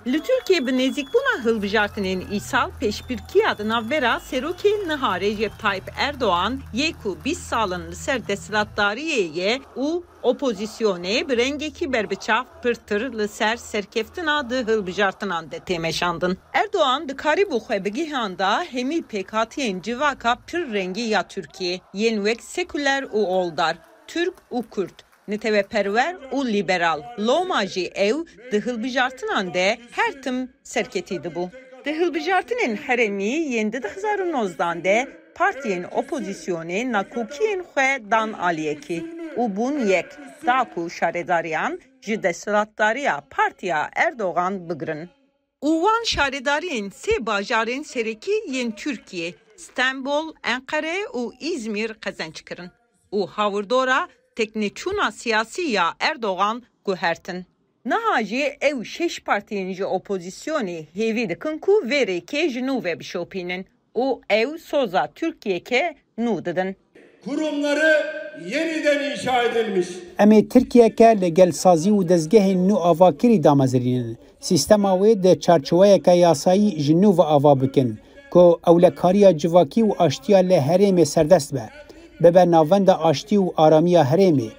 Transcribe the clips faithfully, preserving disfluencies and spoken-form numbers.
Li Tirkiyê bi nêzîkbûna hilbijartinên îsal pêşbirkiya di navbera serokê niha Recep Tayyip Erdogan yê ku bîst sal in li ser desthilatdariyê ye û opozîsyonê bi rengekî berbiçav pirtir li ser serkeftina di hilbijartinan de tê meşandin. Erdogan dikarîbû xwe bigihanda hemî pêkhatiyên civaka pir rengî ya Tirkiyê yên wek sekuler û oldar, Tirk û Kurd, neteweperwer û lîberal. Loma jî ew di hilbijartinan de her tim serketî dibû. Di hilbijartinên herêmî yên di du hezar û nozdan de partiyên opozîsyonê nakokiyên xwe dan aliyekê û bûn yek, da ku şaredariyan ji desthilatdariya partiya Erdogan bigirin. Û wan şaredariyên sê bajarên serekî yên Tirkiyê, Stenbol, Enqere û Îzmîr qezenc kirin û hawirdora tekneçûna siyasî ya Erdogan guhertin. Niha jî ew şeş partiyên ji opozîsyonê hêvî dikin ku vê rêkê ji nû ve bişopînin û ew soza Tirkiyeke nû didin. Kurumları yeniden inşa edilmiş. Em ê Tirkiyeke li gel sazî û dezgehên nû avakirî damezirînin. Sîstema wê di çarçoweyeke yasayî ji nû ve ava bikin, ku ewlekariya civakî û aştiya li herêmê serdest be. Bibe navenda aştî û aramiya herêmê.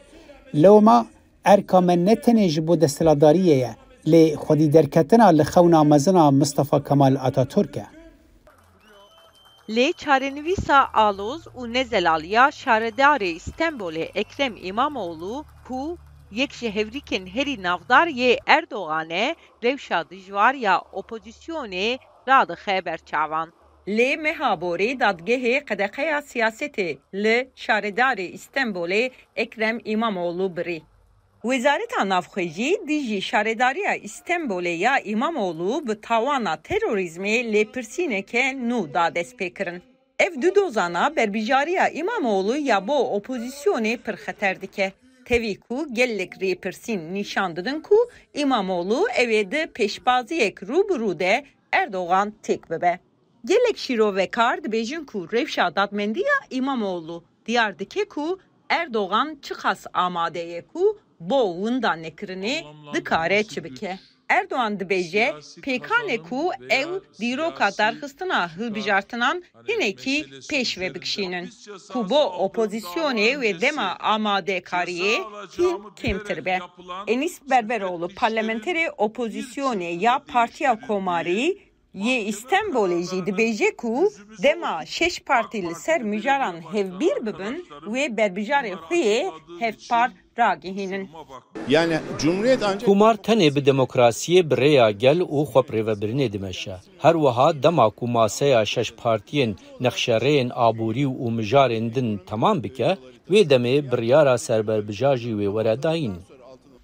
Lewma erka me ne tenê ji bo desthilatdariyê ye, lê xwedî derketina li xewna mezin a Mistefa Kemal Atatürk e. Lê çarenivîsa aloz û nezelal ya şaredarê Stenbolê Ekrem Îmamoğlu, ku yek ji hevdîkên herî navdar yê Erdogan e, rewşa dijwar ya opozîsyonê radixe ber çavan. Lê meha borê dadgehê qedeqeya siyasetê li şaredarê Stenbolê Ekrem Îmamoğlu birî. Wezareta Navxwejî dijî şaredariya Îstenbolê ya Îmamoğlu bi tawana terorîzmê lêpirsîneke nû da destpêkirin. Ev du dozana berbijariya Îmamoğlu ya bo opozîsyonê pir xeter dike. Tevî ku gelek rêpirsîn nîşan didin ku Îmamoğlu ew ê di pêşbaziyek rû bi rû de Erdogan têk bibe. Gelek şîrovekar dibêjin ku rewşa dadmendiya Îmamoğlu diyar dike ku Erdogan çiqas amade ye ku bo winda nekirinê dikare çi bike. Erdogan dibêje pêkan e ku ew dîroka darxistina hilbijartinan hinekî pêş ve bikişînin, ku bo opozîsyonê wê dema amadekariyê hîn kêmtir be. Enîs Berberoğlu, parlamenterê opozîsyonê ya Partiya Komarî yê Îstenbolê jî dibêje ku dema şeş partî li ser mijaran hevbîr bibin, wê berbijarê xwe yê hevpar ragihînin. Yani Cumhuriyet ancak Komar tenê bi demokrasiyê, bi rêya gel û xwepirêvebirinê dimeşe. Her wiha dema ku maseya şeş partiyên nexşerêyên aborî û mijarên din temam bike, wê demê biryara serberbija jî wê were dayîn.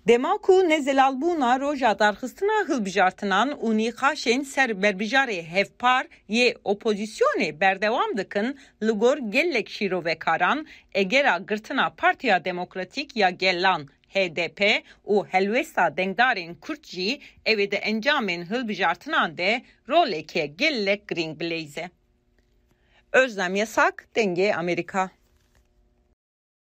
Dema ku nezelalbûna roja darxistina hilbijartinan û nîqaşên ser berbijarê hevpar yê opozîsyonê berdewam dikin, li gor gelek şîrovekaran, egera girtina Partiya Demokratîk ya Gelan, H D P, û helwesta dengdarên Kurd jî, ew ê di encamên hilbijartinan de roleke gelek girîng bileyze. Özlem Yasak, Dengê Amerîka.